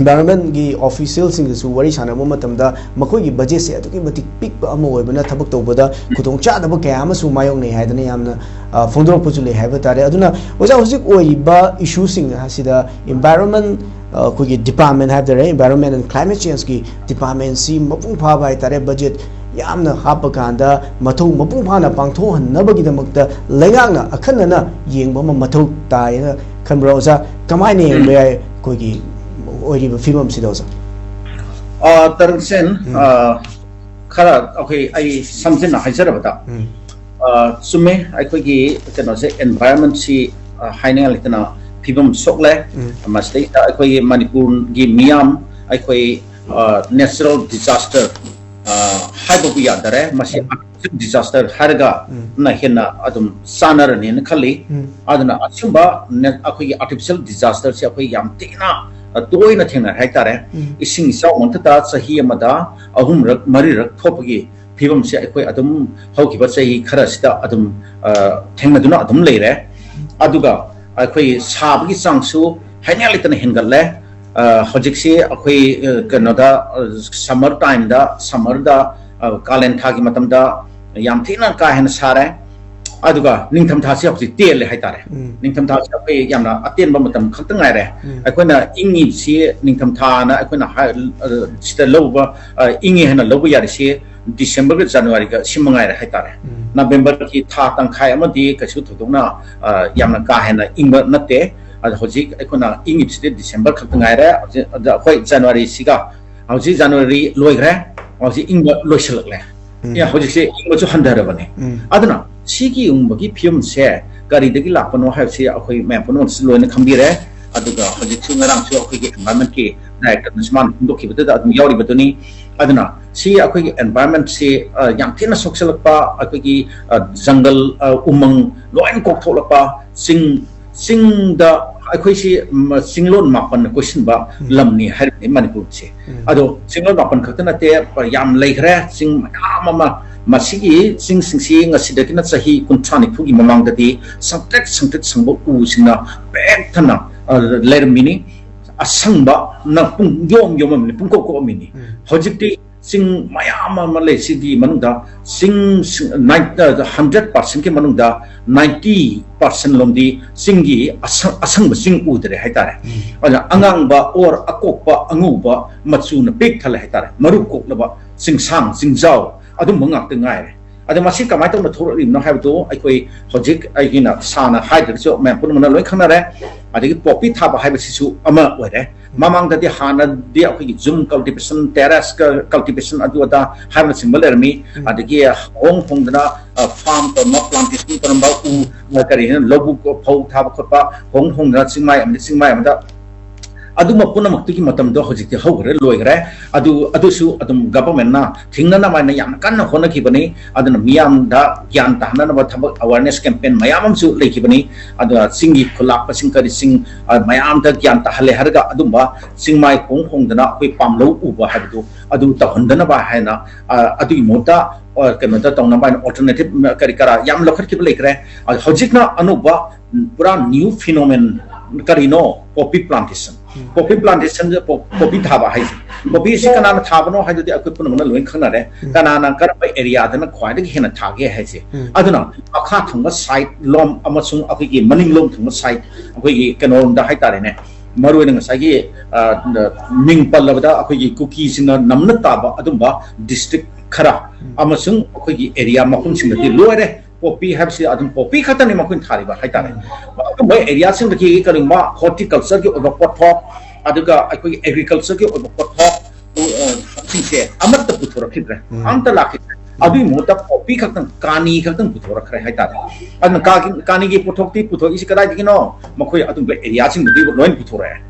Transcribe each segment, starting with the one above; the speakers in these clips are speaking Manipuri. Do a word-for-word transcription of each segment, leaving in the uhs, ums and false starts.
ꯏꯟꯚꯥꯏꯔꯣꯟꯃꯦꯟꯒꯤ ꯑꯣꯐꯤꯁꯤꯌꯦꯜꯁꯤꯡꯒꯁꯨ ꯋꯥꯔꯤ ꯁꯥꯟꯅꯕ ꯃꯇꯝꯗ ꯃꯈꯣꯏꯒꯤ ꯕꯖꯦꯠꯁꯦ ꯑꯗꯨꯛꯀꯤ ꯃꯇꯤꯛ ꯄꯤꯛꯄ ꯑꯃ ꯑꯣꯏꯕꯅ ꯊꯕꯛ ꯇꯧꯕꯗ ꯈꯨꯗꯣꯡꯆꯥꯗꯕ ꯀꯌꯥ ꯑꯃꯁꯨ ꯃꯥꯌꯣꯛꯅꯩ ꯍꯥꯏꯗꯅ ꯌꯥꯝꯅ, ꯑ, ꯐꯣꯡꯗꯣꯔꯛꯄꯁꯨ ꯂꯩ ꯍꯥꯏꯕ ꯇꯥꯔꯦ꯫ ꯑꯗꯨꯅ ꯑꯣꯖꯥ, ꯍꯧꯖꯤꯛ ꯑꯣꯏꯔꯤꯕ ꯏꯁꯨꯁꯤꯡ ꯑꯁꯤꯗ ꯏꯟꯚꯥꯏꯔꯣꯟꯃꯦꯟ, ꯑ, ꯑꯩꯈꯣꯏꯒꯤ ꯗꯤꯄꯥꯔꯠꯃꯦꯟ ꯍꯥꯏꯕ ꯇꯥꯔꯦ, ꯏꯟꯚꯥꯏꯔꯣꯟꯃꯦꯟ ꯑꯦꯟ ꯀ꯭ꯂꯥꯏꯃꯦꯠ ꯆꯦꯟꯖꯀꯤ ꯗꯤꯄꯥꯔꯠꯃꯦꯟꯁꯤ ꯃꯄꯨꯡ ꯐꯥꯕ ꯍꯥꯏ ꯇꯥꯔꯦ, ꯕꯖꯦꯠ ꯌꯥꯝꯅ ꯍꯥꯞꯄ ꯀꯥꯟꯗ ꯃꯊꯧ ꯃꯄꯨꯡ ꯐꯥꯅ ꯄꯥꯡꯊꯣꯛꯍꯟꯅꯕꯒꯤꯗꯃꯛꯇ ꯂꯩꯉꯥꯛꯅ ꯑꯈꯟꯅꯅ ꯌꯦꯡꯕ ꯑꯃ ꯃꯊꯧ ꯇꯥꯏꯅ ꯈꯟꯕ꯭ꯔꯥ ꯑꯣꯖꯥ? ꯀꯃꯥꯏꯅ ꯌꯦꯡꯕ ꯎꯝ꯫ ꯌꯥꯏ ꯑꯩꯈꯣꯏꯒꯤ ꯑꯣꯏꯔꯤꯕ ꯐꯤꯕꯝꯁꯤꯗ ꯑꯣꯖꯥ? ꯑ, ꯇꯔꯨꯛꯁꯦꯟ, ꯎꯝ꯫ ꯑ, ꯈꯔ ꯑꯩꯈꯣꯏ, ꯑꯩ ꯁꯝꯖꯤꯟꯅ ꯍꯥꯏꯖꯔꯕꯗ, ꯎꯝ꯫ ꯑ, ꯆꯨꯝꯃꯦ, ꯑꯩꯈꯣꯏꯒꯤ ꯀꯩꯅꯣꯁꯦ, ꯏꯟꯚꯥꯏꯔꯣꯟꯃꯦꯟꯁꯤ, ꯑ, ꯍꯥꯏꯅꯤꯡꯉꯥꯏ ꯂꯩꯇꯅ ꯐꯤꯕꯝ ꯁꯣꯛꯂꯦ꯫ ꯎꯝ꯫ ꯃꯁꯤꯗꯩꯗ ꯑꯩꯈꯣꯏꯒꯤ ꯃꯅꯤꯄꯨꯔꯒꯤ ꯃꯤꯌꯥꯝ, ꯑꯩꯈꯣꯏ, ꯑ, ꯅꯦꯆꯔꯦꯜ ꯗꯤꯖꯥꯁꯇꯔ, ꯑ, ꯍꯥꯏꯕꯕꯨ ꯌꯥꯗꯔꯦ, ꯃꯁꯤ ꯎꯝ꯫ ꯑꯥꯔꯇꯤꯐꯤꯁꯤꯌꯦꯜ ꯗꯤꯖꯥꯁꯇꯔ ꯍꯥꯏꯔꯒ ꯎꯝ꯫ ꯅ ꯍꯦꯟꯅ ꯑꯗꯨꯝ ꯆꯥꯟꯅꯔꯅꯤꯅ ꯈꯜꯂꯤ꯫ ꯎꯝ꯫ ꯑꯗꯨꯅ ꯑꯁꯤꯒꯨꯝꯕ ꯅꯦ-, ꯑꯩꯈꯣꯏꯒꯤ ꯑꯥꯔꯇꯤꯐꯤꯁꯤꯌꯦꯜ ꯗꯤꯖꯥꯁꯇꯔꯁꯦ ꯑꯩꯈꯣꯏ ꯌꯥꯝ ꯊꯤꯅ, ꯑ, ꯇꯣꯏꯅ ꯊꯦꯡꯅꯔꯦ ꯍꯥꯏꯇꯥꯔꯦ꯫ ꯎꯝ꯫ ꯏꯁꯤꯡ ꯏꯆꯥꯎ ꯃꯊꯛꯇ ꯆꯍꯤ ꯑꯃꯗ ꯑꯍꯨꯝꯔꯛ, ꯃꯔꯤꯔꯛ ꯊꯣꯛꯄꯒꯤ ꯐꯤꯕꯝꯁꯦ ꯑꯩꯈꯣꯏ ꯑꯗꯨꯝ ꯍꯧꯈꯤꯕ ꯆꯍꯤ ꯈꯔꯁꯤꯗ ꯑꯗꯨꯝ, ꯑ, ꯊꯦꯡꯅꯗꯨꯅ ꯑꯗꯨꯝ ꯂꯩꯔꯦ꯫ ꯑꯗꯨꯒ ꯑꯩꯈꯣꯏ ꯁꯥꯕꯒꯤ ꯆꯥꯡꯁꯨ ꯍꯥꯏꯅꯤꯡꯉꯥꯏ ꯂꯩꯇꯅ ꯍꯦꯟꯒꯠꯂꯦ꯫ ꯑ, ꯍꯧꯖꯤꯛꯁꯤ ꯑꯩꯈꯣꯏ, ꯑ, ꯀꯩꯅꯣꯗ, ꯑ, ꯁꯝꯃꯔ ꯇꯥꯏꯝꯗ, ꯁꯝꯃꯔꯗ, ꯑ, ꯀꯥꯂꯦꯟ ꯊꯥꯒꯤ ꯃꯇꯝꯗ ꯌꯥꯝ ꯊꯤꯅ ꯀꯥ ꯍꯦꯟꯅ ꯁꯥꯔꯦ꯫ ꯑꯗꯨꯒ ꯅꯤꯡꯊꯝꯊꯥꯁꯤ ꯍꯧꯖꯤꯛ ꯇꯦꯜꯂꯦ ꯍꯥꯏꯇꯥꯔꯦ꯫ ꯎꯝ꯫ ꯅꯤꯡꯊꯝꯊꯥꯁꯤ ꯑꯩꯈꯣꯏ ꯌꯥꯝꯅ ꯑꯇꯦꯟꯕ ꯃꯇꯝ ꯈꯛꯇ ꯉꯥꯏꯔꯦ꯫ ꯎꯝ꯫ ꯑꯩꯈꯣꯏꯅ ꯏꯪꯉꯤꯕꯁꯤ ꯅꯤꯡꯊꯝꯊꯥꯅ ꯑꯩꯈꯣꯏꯅ ꯍꯥꯏ-, ꯑ, ꯁꯤꯗ ꯂꯧꯕ, ꯑ, ꯏꯪꯉꯤ ꯍꯥꯏꯅ ꯂꯧꯕ ꯌꯥꯔꯤꯁꯤ ꯗꯤꯁꯦꯝꯕꯔꯒ ꯖꯅꯋꯥꯔꯤꯒ ꯁꯤ ꯃꯉꯥꯏꯔꯦ ꯍꯥꯏꯇꯥꯔꯦ꯫ ꯎꯝ꯫ ꯅꯕꯦꯝꯕꯔꯒꯤ ꯊꯥ ꯇꯪꯈꯥꯏ ꯑꯃꯗꯤ ꯀꯩꯁꯨ ꯊꯣꯏꯗꯣꯛꯅ, ꯑ, ꯌꯥꯝꯅ ꯀꯥ ꯍꯦꯟꯅ ꯏꯪꯕ ꯅꯠꯇꯦ꯫ ꯑꯗꯣ ꯍꯧꯖꯤꯛ ꯑꯩꯈꯣꯏꯅ ꯏꯪꯉꯤꯕꯁꯤꯗꯤ ꯗꯤꯁꯦꯝꯕꯔ ꯈꯛꯇ ꯉꯥꯏꯔꯦ꯫ ꯍꯧꯖꯤꯛ, ꯑꯗ ꯑꯩꯈꯣꯏ ꯖꯅꯋꯥꯔꯤꯁꯤꯒ, ꯍꯧꯖꯤꯛ ꯖꯅꯋꯥꯔꯤ ꯂꯣꯏꯈ꯭ꯔꯦ, ꯍꯧꯖꯤꯛ ꯏꯪꯕ ꯂꯣꯏꯁꯤꯜꯂꯛꯂꯦ꯫ ꯎꯝ꯫ ꯑꯦ, ꯍꯧꯖꯤꯛꯁꯦ ꯏꯪꯕꯁꯨ ꯍꯟꯊꯔꯕꯅꯦ꯫ ꯎꯝ꯫ ꯑꯗꯨꯅ ꯁꯤꯒꯤ ꯏꯪꯕꯒꯤ ꯐꯤꯕꯝꯁꯦ ꯀꯔꯤꯗꯒꯤ ꯂꯥꯛꯄꯅꯣ ꯍꯥꯏꯕꯁꯤ ꯑꯩꯈꯣꯏ ꯃꯌꯥꯝ ꯄꯨꯝꯅꯃꯛꯁꯨ ꯂꯣꯏꯅ ꯈꯪꯕꯤꯔꯦ꯫ ꯑꯗꯨꯒ ꯍꯧꯖꯤꯛꯁꯨ, ꯉꯔꯥꯡꯁꯨ ꯑꯩꯈꯣꯏꯒꯤ ꯏꯟꯚꯥꯏꯔꯣꯟꯃꯦꯟꯀꯤ ꯗꯥꯏꯔꯦꯛꯇꯔꯅꯁꯨ ꯃꯥꯅ ꯐꯣꯡꯗꯣꯛꯈꯤꯕꯗꯨꯗ ꯑꯗꯨꯝ ꯌꯥꯎꯔꯤꯕꯗꯨꯅꯤ꯫ ꯑꯗꯨꯅ ꯁꯤ ꯑꯩꯈꯣꯏꯒꯤ ꯏꯟꯚꯥꯏꯔꯣꯟꯃꯦꯟꯁꯤ, ꯑ, ꯌꯥꯝ ꯊꯤꯅ ꯁꯣꯛꯆꯜꯂꯛꯄ, ꯑꯩꯈꯣꯏꯒꯤ, ꯑ, ꯖꯪꯒꯜ, ꯑ, ꯎꯃꯪ ꯂꯣꯏꯅ ꯀꯣꯛꯊꯣꯛꯂꯛꯄ, ꯆꯤꯡ, ꯆꯤꯡꯗ ꯑꯩꯈꯣꯏꯁꯤ, ꯃ-, ꯆꯤꯡꯂꯣꯟ ꯃꯥꯄꯟꯅ ꯀꯣꯏꯁꯤꯟꯕ ꯎꯝ꯫ ꯂꯝꯅꯤ ꯍꯥꯏꯔꯤꯕꯅꯤ ꯃꯅꯤꯄꯨꯔꯁꯦ꯫ ꯎꯝ꯫ ꯑꯗꯣ ꯆꯤꯡꯂꯣꯟ ꯃꯥꯄꯟ ꯈꯛꯇ ꯅꯠꯇꯦ, ꯌꯥꯝ ꯂꯩꯈ꯭ꯔꯦ꯫ ꯆꯤꯡ ꯃꯌꯥꯝ ꯑꯃ, ꯃꯁꯤꯒꯤ ꯆꯤꯡꯁꯤꯡꯁꯤ ꯉꯁꯤꯗꯒꯤꯅ ꯆꯍꯤ ꯀꯨꯟꯊ꯭ꯔꯥ ꯅꯤꯐꯨꯒꯤ ꯃꯃꯥꯡꯗꯗꯤ ꯁꯪꯇ꯭ꯔꯤꯛ ꯁꯪꯇ꯭ꯔꯤꯛ ꯁꯪꯕ ꯎꯁꯤꯡꯅ ꯄꯤꯛ ꯊꯟꯅ, ꯑ, ꯂꯩꯔꯝꯃꯤꯅꯤ꯫ ꯑꯁꯪꯕꯅ ꯄꯨꯡ ꯌꯣꯝ ꯌꯣꯝꯃꯝꯃꯤꯅꯤ, ꯄꯨꯡꯀꯣꯛ ꯀꯣꯛꯑꯝꯃꯤꯅꯤ꯫ ꯍꯧꯖꯤꯛꯇꯤ ꯆꯤꯡ ꯃꯌꯥꯝ ꯑꯃ ꯂꯩ꯫ ꯁꯤꯒꯤ ꯃꯅꯨꯡꯗ ꯆꯤꯡ ꯍꯟꯗ꯭ꯔꯦꯠ ꯄꯥꯔꯁꯦꯟꯒꯤ ꯃꯅꯨꯡꯗ ꯅꯥꯏꯟꯇꯤ ꯄꯥꯔꯁꯦꯟ ꯂꯣꯝꯗꯤ ꯆꯤꯡꯒꯤ ꯑꯁꯪ-, ꯑꯁꯪꯕ ꯆꯤꯡ ꯎꯗ꯭ꯔꯦ ꯍꯥꯏꯇꯥꯔꯦ꯫ ꯑꯗꯨꯅ ꯑꯉꯥꯡꯕ ꯑꯣꯔ ꯑꯀꯣꯛꯄ ꯑꯉꯧꯕ ꯃꯆꯨꯅ ꯄꯤꯛ ꯊꯜꯂꯦ ꯍꯥꯏꯇꯥꯔꯦ, ꯃꯔꯨ ꯀꯣꯛꯂꯕ ꯆꯤꯡꯁꯥꯡ ꯆꯤꯡꯖꯥꯎ ꯑꯗꯨꯝꯕ ꯉꯥꯛꯇ ꯉꯥꯏꯔꯦ꯫ ꯑꯗꯣ ꯃꯁꯤ ꯀꯃꯥꯏꯅ ꯇꯧꯅ ꯊꯣꯛꯂꯛꯂꯤꯕꯅꯣ ꯍꯥꯏꯕꯗꯨ ꯑꯩꯈꯣꯏ ꯍꯧꯖꯤꯛ ꯑꯩꯒꯤꯅ ꯁꯥꯅ ꯍꯥꯏꯗ꯭ꯔꯒꯁꯨ ꯃꯌꯥꯝ ꯄꯨꯝꯅꯃꯛꯅ ꯂꯣꯏ ꯈꯪꯅꯔꯦ꯫ ꯑꯗꯒꯤ ꯄꯣꯄꯤ ꯊꯥꯕ ꯍꯥꯏꯕꯁꯤꯁꯨ ꯑꯃ ꯑꯣꯏꯔꯦ꯫ ꯃꯃꯥꯡꯗꯗꯤ, ꯍꯥꯟꯅꯗꯤ ꯑꯩꯈꯣꯏꯒꯤ ꯖꯨꯝ ꯀꯜꯇꯤꯚꯦꯁꯟ, ꯇꯦꯔꯦꯁ ꯀꯜꯇꯤꯚꯦꯁꯟ, ꯑꯗꯨ ꯑꯗꯥ ꯍꯥꯏꯕꯅꯆꯤꯡꯕ ꯂꯩꯔꯝꯃꯤ꯫ ꯑꯗꯒꯤ ꯍꯣꯡ ꯍꯣꯡꯗꯅ, ꯑ, ꯐꯥꯔꯝ ꯇꯧꯔꯝꯕ, ꯄ꯭ꯂꯥꯟꯇꯦꯁꯟ ꯇꯧꯔꯝꯕ, ꯎ, ꯑ, ꯀꯔꯤ ꯍꯥꯏꯅ, ꯂꯧꯕꯨꯛ ꯐꯧ ꯊꯥꯕ ꯈꯣꯠꯄ, ꯍꯣꯡ ꯍꯣꯡꯗꯅ ꯆꯤꯡꯃꯥꯏ ꯑꯃꯗꯤ ꯆꯤꯡꯃꯥꯏ ꯑꯃꯗ ꯑꯗꯨꯝꯕ ꯄꯨꯝꯅꯃꯛꯇꯨꯒꯤ ꯃꯇꯝꯗꯣ ꯍꯧꯖꯤꯛꯇꯤ ꯍꯧꯈ꯭ꯔꯦ, ꯂꯣꯏꯈ꯭ꯔꯦ꯫ ꯑꯗꯨ, ꯑꯗꯨꯁꯨ ꯑꯗꯨꯝ ꯒꯚꯔꯟꯃꯦꯟꯠꯅ ꯊꯤꯡꯅꯅꯕ ꯍꯥꯏꯅ ꯌꯥꯝꯅ ꯀꯟꯅ ꯍꯣꯠꯅꯈꯤꯕꯅꯤ꯫ ꯑꯗꯨꯅ ꯃꯤꯌꯥꯝꯗ ꯒ꯭ꯌꯥꯟ ꯇꯥꯍꯟꯅꯅꯕ ꯊꯕꯛ, ꯑꯋꯦꯔꯅꯦꯁ ꯀꯦꯝꯄꯦꯟ ꯃꯌꯥꯝ ꯑꯃꯁꯨ ꯂꯩꯈꯤꯕꯅꯤ꯫ ꯑꯗꯨꯅ ꯆꯤꯡꯒꯤ ꯈꯨꯂꯥꯛꯄꯁꯤꯡ ꯀꯔꯤꯁꯤꯡ, ꯑ, ꯃꯌꯥꯝꯗ ꯒ꯭ꯌꯥꯟ ꯇꯥꯍꯜꯂꯦ ꯍꯥꯏꯔꯒ ꯑꯗꯨꯝꯕ ꯆꯤꯡꯃꯥꯏ ꯍꯣꯡ ꯍꯣꯡꯗꯅ ꯑꯩꯈꯣꯏ ꯄꯥꯝꯂꯧ ꯎꯕ ꯍꯥꯏꯕꯗꯨ ꯑꯗꯨ ꯇꯧꯍꯟꯗꯅꯕ ꯍꯥꯏꯅ, ꯑ, ꯑꯗꯨꯒꯤ ꯃꯍꯨꯠꯇ, ꯑ, ꯀꯩꯅꯣꯗ ꯇꯧꯅꯕ ꯍꯥꯏꯅ ꯑꯣꯜꯇꯔꯅꯦꯇꯤꯚ ꯀꯔꯤ ꯀꯔꯥ ꯌꯥꯝ ꯂꯧꯈꯠꯈꯤꯕ ꯂꯩꯈ꯭ꯔꯦ꯫ ꯑ, ꯍꯧꯖꯤꯛꯅ ꯑꯅꯧꯕ, ꯎꯝ, ꯄꯨꯔꯥ ꯅ꯭ꯌꯨ ꯐꯤꯅꯣꯃꯦꯟ ꯀꯔꯤꯅꯣ? Poppy plantation. ꯄꯣꯄꯤ ꯄ꯭ꯂꯥꯟꯇꯦꯁꯟ, ꯄꯣ-, ꯄꯣꯄꯤ ꯊꯥꯕ ꯍꯥꯏꯁꯦ꯫ ꯄꯣꯄꯤꯁꯤ ꯀꯅꯥꯅ ꯊꯥꯕꯅꯣ ꯍꯥꯏꯗꯨꯗꯤ ꯑꯩꯈꯣꯏ ꯄꯨꯝꯅꯃꯛꯅ ꯂꯣꯏ ꯈꯪꯅꯔꯦ꯫ ꯀꯅꯥꯅ ꯀꯔꯝꯕ ꯑꯦꯔꯤꯌꯥꯗꯅ ꯈ꯭ꯋꯥꯏꯗꯒꯤ ꯍꯦꯟꯅ ꯊꯥꯒꯦ ꯍꯥꯏꯁꯦ꯫ ꯑꯗꯨꯅ ꯃꯈꯥ ꯊꯪꯕ ꯁꯥꯏꯠ ꯂꯣꯝ ꯑꯃꯁꯨꯡ ꯑꯩꯈꯣꯏꯒꯤ ꯃꯅꯤꯡꯂꯣꯝ ꯊꯪꯕ ꯁꯥꯏꯠ, ꯑꯩꯈꯣꯏꯒꯤ ꯀꯩꯅꯣꯔꯣꯝꯗ ꯍꯥꯏꯇꯥꯔꯦꯅꯦ, ꯃꯔꯨ ꯑꯣꯏꯅ ꯉꯁꯥꯏꯒꯤ, ꯑ, ꯃꯤꯡ ꯄꯜꯂꯕꯗ ꯑꯩꯈꯣꯏꯒꯤ ꯀꯨꯀꯤꯁꯤꯡꯅ ꯅꯝꯅ ꯇꯥꯕ ꯑꯗꯨꯝꯕ ꯗꯤꯁꯇ꯭ꯔꯤꯛ ꯈꯔ ꯑꯃꯁꯨꯡ ꯑꯩꯈꯣꯏꯒꯤ ꯑꯦꯔꯤꯌꯥ ꯃꯐꯝꯁꯤꯡꯗꯗꯤ ꯂꯣꯏꯔꯦ꯫ ꯄꯣꯄꯤ ꯍꯥꯏꯕꯁꯤ ꯑꯗꯨꯝ ꯄꯣꯄꯤ ꯈꯛꯇꯅꯤ ꯃꯈꯣꯏꯅ ꯊꯥꯔꯤꯕ ꯍꯥꯏꯇꯥꯔꯦ꯫ ꯑꯗꯨꯝꯕ ꯑꯦꯔꯤꯌꯥꯁꯤꯡꯗꯒꯤ ꯀꯔꯤꯒꯨꯝꯕ ꯍꯣꯔꯇꯤꯀꯜꯆꯔꯒꯤ ꯑꯣꯏꯕ ꯄꯣꯠꯊꯣꯛ, ꯑꯗꯨꯒ ꯑꯩꯈꯣꯏꯒꯤ ꯑꯦꯒ꯭ꯔꯤꯀꯜꯆꯔꯒꯤ ꯑꯣꯏꯕ ꯄꯣꯠꯊꯣꯛ, ꯑ, ꯁꯤꯡꯁꯦ ꯑꯃꯠꯇ ꯄꯨꯊꯣꯔꯛꯈꯤꯗ꯭ꯔꯦ, ꯑꯝꯇ ꯂꯥꯛꯈꯤꯗ꯭ꯔꯦ꯫ ꯑꯗꯨꯒꯤ ꯃꯍꯨꯠꯇ ꯄꯣꯄꯤ ꯈꯛꯇꯪ, ꯀꯥꯅꯤ ꯈꯛꯇꯪ ꯄꯨꯊꯣꯔꯛꯈ꯭ꯔꯦ ꯍꯥꯏꯇꯥꯔꯦ꯫ ꯑꯗꯨꯅ ꯀꯥꯒꯤ-, ꯀꯥꯅꯤꯒꯤ ꯄꯨꯊꯣꯛꯇꯤ ꯄꯨꯊꯣꯛꯏꯁꯤ ꯀꯗꯥꯏꯗꯒꯤꯅꯣ? ꯃꯈꯣꯏ ꯑꯗꯨꯝꯕ ꯑꯦꯔꯤꯌꯥꯁꯤꯡꯗꯨꯗꯒꯤ ꯂꯣꯏꯅ ꯄꯨꯊꯣꯔꯛꯑꯦ꯫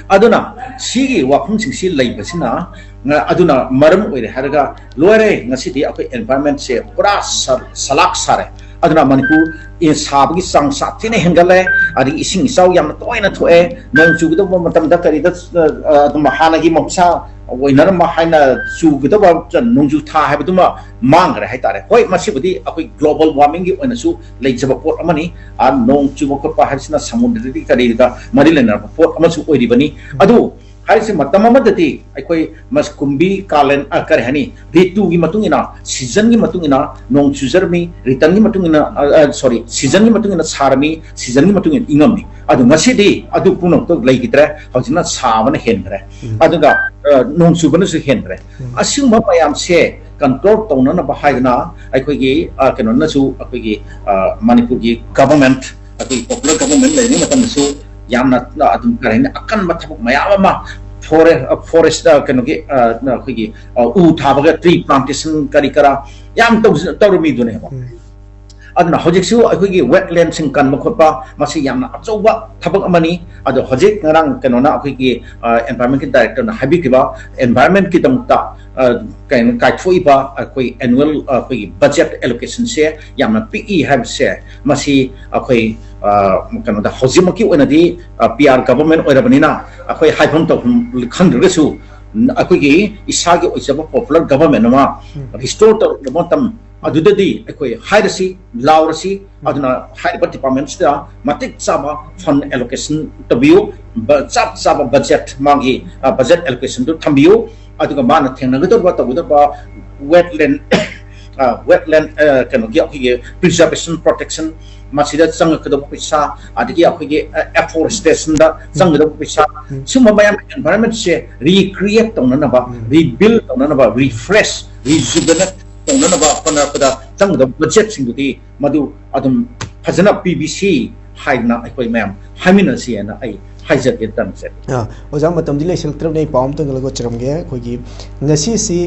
ꯑꯗꯨꯅ ꯁꯤꯒꯤ ꯋꯥꯐꯝꯁꯤꯡꯁꯤ ꯂꯩꯕꯁꯤꯅ, ꯉ-, ꯑꯗꯨꯅ ꯃꯔꯝ ꯑꯣꯏꯔꯦ ꯍꯥꯏꯔꯒ ꯂꯣꯏꯔꯦ꯫ ꯉꯁꯤꯗꯤ ꯑꯩꯈꯣꯏ ꯑꯦꯟꯚꯥꯏꯔꯟꯃꯦꯟꯠꯁꯦ ꯄꯨꯔꯥ ꯁ-, ꯁꯂꯥꯛ ꯁꯥꯔꯦ꯫ ꯑꯗꯨꯅ ꯃꯅꯤꯄꯨꯔ, ꯑꯦ, ꯁꯥꯕꯒꯤ ꯆꯥꯡ ꯁꯥꯊꯤꯅ ꯍꯦꯟꯒꯠꯂꯦ꯫ ꯑꯗꯒꯤ ꯏꯁꯤꯡ ꯏꯆꯥꯎ ꯌꯥꯝꯅ ꯇꯣꯏꯅ ꯊꯣꯛꯑꯦ꯫ ꯅꯣꯡ ꯆꯨꯒꯗꯧꯕ ꯃꯇꯝꯗ ꯀꯔꯤꯗ, ꯑ, ꯑ, ꯑꯗꯨꯝ ꯍꯥꯟꯅꯒꯤ ꯃꯍꯧꯁꯥ, ꯑꯣꯏꯅꯔꯝꯕ ꯍꯥꯏꯅ ꯆꯨꯒꯗꯕ ꯅꯣꯡꯖꯨ ꯊꯥ ꯍꯥꯏꯕꯗꯨꯃ ꯃꯥꯡꯈ꯭ꯔꯦ ꯍꯥꯏꯇꯥꯔꯦ꯫ ꯍꯣꯏ, ꯃꯁꯤꯕꯨꯗꯤ ꯑꯩꯈꯣꯏ global warming ꯒꯤ ꯑꯣꯏꯅꯁꯨ ꯂꯩꯖꯕ ꯄꯣꯠ ꯑꯃꯅꯤ꯫ ꯑ, ꯅꯣꯡ ꯆꯨꯕ ꯈꯣꯠꯄ ꯍꯥꯏꯕꯁꯤꯅ ꯁꯃꯨꯗ꯭ꯔꯗꯒꯤ ꯀꯔꯤꯗ ꯃꯔꯤ ꯂꯩꯅꯔꯕ ꯄꯣꯠ ꯑꯃꯁꯨ ꯑꯣꯏꯔꯤꯕꯅꯤ꯫ ꯑꯗꯨ ꯍꯥꯏꯔꯤꯁꯤ ꯃꯇꯝ ꯑꯃꯗꯗꯤ ꯑꯩꯈꯣꯏ ꯃꯁ-, ꯀꯨꯝꯕꯤ ꯀꯥꯂꯦꯟ, ꯑ, ꯀꯔꯤ ꯍꯥꯏꯅꯤ, ꯔꯤꯇꯨꯒꯤ ꯃꯇꯨꯡ ꯏꯟꯅ, season ꯒꯤ ꯃꯇꯨꯡ ꯏꯟꯅ ꯅꯣꯡ ꯆꯨꯖꯔꯝꯃꯤ, ꯔꯤꯇꯟꯒꯤ ꯃꯇꯨꯡ ꯏꯟꯅ, ꯑ, ꯑ, sorry, season ꯒꯤ ꯃꯇꯨꯡ ꯏꯟꯅ ꯁꯥꯔꯝꯃꯤ, season ꯒꯤ ꯃꯇꯨꯡ ꯏꯟꯅ ꯏꯪꯉꯝꯃꯤ꯫ ꯑꯗꯨ ꯉꯁꯤꯗꯤ ꯑꯗꯨ ꯄꯨꯝꯅꯃꯛꯇꯣ ꯂꯩꯈꯤꯗ꯭ꯔꯦ꯫ ꯍꯧꯖꯤꯛꯅ ꯁꯥꯕꯅ ꯍꯦꯟꯈ꯭ꯔꯦ꯫ ꯎꯝ꯫ ꯑꯗꯨꯒ, ꯑ, ꯅꯣꯡ ꯆꯨꯕꯅꯁꯨ ꯍꯦꯟꯈ꯭ꯔꯦ꯫ ꯎꯝ꯫ ꯑꯁꯤꯒꯨꯝꯕ ꯃꯌꯥꯝꯁꯦ control ꯇꯧꯅꯅꯕ ꯍꯥꯏꯗꯅ ꯑꯩꯈꯣꯏꯒꯤ, ꯑ, ꯀꯩꯅꯣꯅꯁꯨ, ꯑꯩꯈꯣꯏꯒꯤ, ꯑ, ꯃꯅꯤꯄꯨꯔꯒꯤ government, ꯑꯩꯈꯣꯏꯒꯤ popular government ꯂꯩꯔꯤꯉꯩ ꯃꯇꯝꯗꯁꯨ ꯌꯥꯝꯅ, ꯑ, ꯑꯗꯨꯝ ꯀꯔꯤ ꯍꯥꯏꯅꯤ, ꯑꯀꯟꯕ ꯊꯕꯛ ꯃꯌꯥꯝ ꯑꯃ ꯐꯣꯔꯦ-, ꯑ, forest, ꯑ, ꯀꯩꯅꯣꯒꯤ, ꯑ, ꯑꯩꯈꯣꯏꯒꯤ, ꯑ, ꯎ ꯊꯥꯕꯒ tree plantation ꯀꯔꯤ ꯀꯔꯥ ꯌꯥꯝ ꯇꯧ-, ꯇꯧꯔꯝꯃꯤꯗꯨꯅꯦꯕ꯫ ꯎꯝ꯫ ꯑꯗꯨꯅ ꯍꯧꯖꯤꯛꯁꯨ ꯑꯩꯈꯣꯏꯒꯤ wetland ꯁꯤꯡ ꯀꯟꯕ ꯈꯣꯠꯄ, ꯃꯁꯤ ꯌꯥꯝꯅ ꯑꯆꯧꯕ ꯊꯕꯛ ꯑꯃꯅꯤ꯫ ꯑꯗꯣ ꯍꯧꯖꯤꯛ ꯉꯔꯥꯡ ꯀꯩꯅꯣꯅ, ꯑꯩꯈꯣꯏꯒꯤ, ꯑ, environment ꯀꯤ director ꯅ ꯍꯥꯏꯕꯤꯈꯤꯕ, environment ꯀꯤꯗꯃꯛꯇ, ꯑ, ꯀꯩꯅꯣ, ꯀꯥꯏꯊꯣꯛꯏꯕ ꯑꯩꯈꯣꯏ annual, ꯑ, ꯑꯩꯈꯣꯏꯒꯤ budget allocation ꯁꯦ ꯌꯥꯝꯅ ꯄꯤꯛꯏ ꯍꯥꯏꯕꯁꯦ, ꯃꯁꯤ ꯑꯩꯈꯣꯏ, ꯑ, ꯀꯩꯅꯣꯗ ꯍꯧꯖꯤꯛꯃꯛꯀꯤ ꯑꯣꯏꯅꯗꯤ, ꯑ, P R government ꯑꯣꯏꯔꯕꯅꯤꯅ ꯑꯩꯈꯣꯏ ꯍꯥꯏꯐꯝ ꯇꯧꯐꯝ ꯈꯪꯗ꯭ꯔꯒꯁꯨ, ꯅ-, ꯑꯩꯈꯣꯏꯒꯤ ꯏꯁꯥꯒꯤ ꯑꯣꯏꯖꯕ popular government ꯑꯃ ꯎꯝ꯫ restore ꯇꯧꯔꯛꯄ ꯃꯇꯝ ꯑꯗꯨꯗꯗꯤ ꯑꯩꯈꯣꯏ ꯍꯥꯏꯔꯁꯤ, ꯂꯥꯎꯔꯁꯤ꯫ ꯎꯝ꯫ ꯑꯗꯨꯅ ꯍꯥꯏꯔꯤꯕ department ꯁꯤꯗ ꯃꯇꯤꯛ ꯆꯥꯕ fund allocation ꯇꯧꯕꯤꯌꯨ, ꯕ-, ꯆꯞ ꯆꯥꯕ budget, ꯃꯥꯒꯤ, ꯑ, budget allocation ꯗꯨ ꯊꯝꯕꯤꯌꯨ꯫ ꯑꯗꯨꯒ ꯃꯥꯅ ꯊꯦꯡꯅꯒꯗꯧꯕ, ꯇꯧꯒꯗꯧꯕ wetland, ꯑ, wetland, ꯑ, ꯀꯩꯅꯣꯒꯤ ꯑꯩꯈꯣꯏꯒꯤ preservation, protection, ꯃꯁꯤꯗ ꯆꯪꯉꯛꯀꯗꯧꯕ ꯄꯩꯁꯥ, ꯑꯗꯒꯤ ꯑꯩꯈꯣꯏꯒꯤ, ꯑ, afforestation ꯗ ꯎꯝ꯫ ꯆꯪꯒꯗꯧꯕ ꯄꯩꯁꯥ, ꯎꯝ꯫ ꯁꯤꯒꯨꯝꯕ ꯃꯌꯥꯝ environment ꯁꯦ recreate ꯇꯧꯅꯅꯕ, ꯎꯝ꯫ rebuild ꯇꯧꯅꯅꯕ, refresh, rejuvenate ꯇꯧꯅꯅꯕ ꯍꯣꯠꯅꯔꯛꯄꯗ ꯆꯪꯒꯗꯕ budget ꯁꯤꯡꯗꯨꯗꯤ ꯃꯗꯨ ꯑꯗꯨꯝ ꯐꯖꯅ ꯄꯤꯕꯤꯁꯤ ꯍꯥꯏꯗꯅ ꯑꯩꯈꯣꯏ ꯃꯌꯥꯝ ꯍꯥꯏꯃꯤꯟꯅꯁꯤ ꯍꯥꯏꯅ ꯑꯩ ꯍꯥꯏꯖꯒꯦ ꯇꯝꯖꯩ꯫ ꯑ, ꯑꯣꯖꯥ, ꯃꯇꯝꯗꯤ ꯂꯩꯁꯤꯜꯂꯛꯇ꯭ꯔꯕꯅꯤ, ꯑꯩ ꯄꯥꯎ ꯑꯝꯇꯪ ꯂꯧꯒꯠꯆꯔꯝꯒꯦ꯫ ꯑꯩꯈꯣꯏꯒꯤ ꯉꯁꯤꯁꯤ